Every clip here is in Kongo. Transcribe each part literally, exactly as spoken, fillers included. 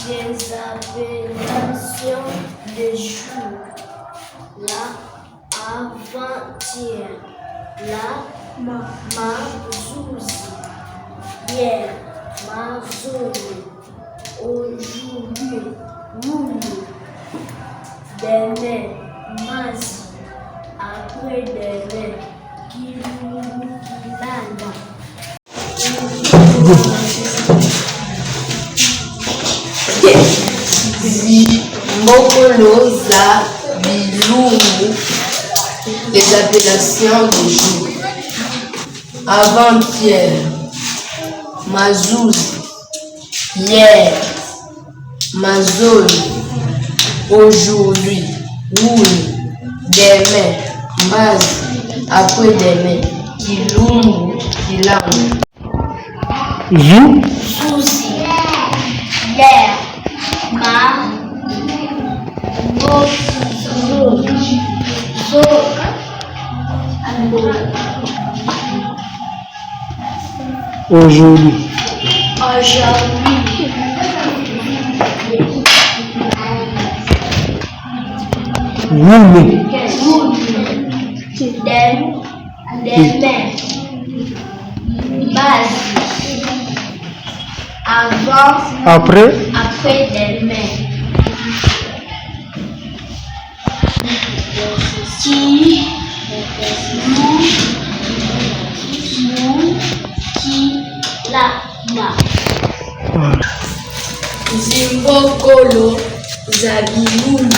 Les appellations des jours. La avant-hier. La ma- mazuzi. Hier, mazono. Aujourd'hui, wunu. Demain, mazi. Après-demain, kilumbu kilanda. Zimbokolo za bilumbu, les appellations des jours. Avant-hier, mazuzi. Hier, mazono. Aujourd'hui, wunu. Demain, mazi. Après-demain, kilumbu kilanda. Zu. Zuzi. Hier. Ma- Mo- Zo- Zo- Aujourd'hui. Aujourd'hui. Wunu. Wunu. Dem- Demain. Mazi. Avant. Après. Après-demain. Ki- lu- lu- ki- la- na. Zimbokolo za bilumbu,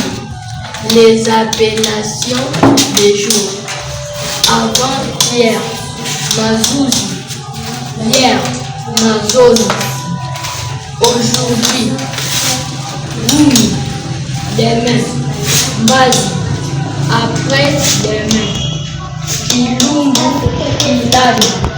les appellations des jours. Avant-hier, mazuzi. Hier, mazono. Aujourd'hui, wunu. Demain, mazi. Après-demain, kilumbu kilanda.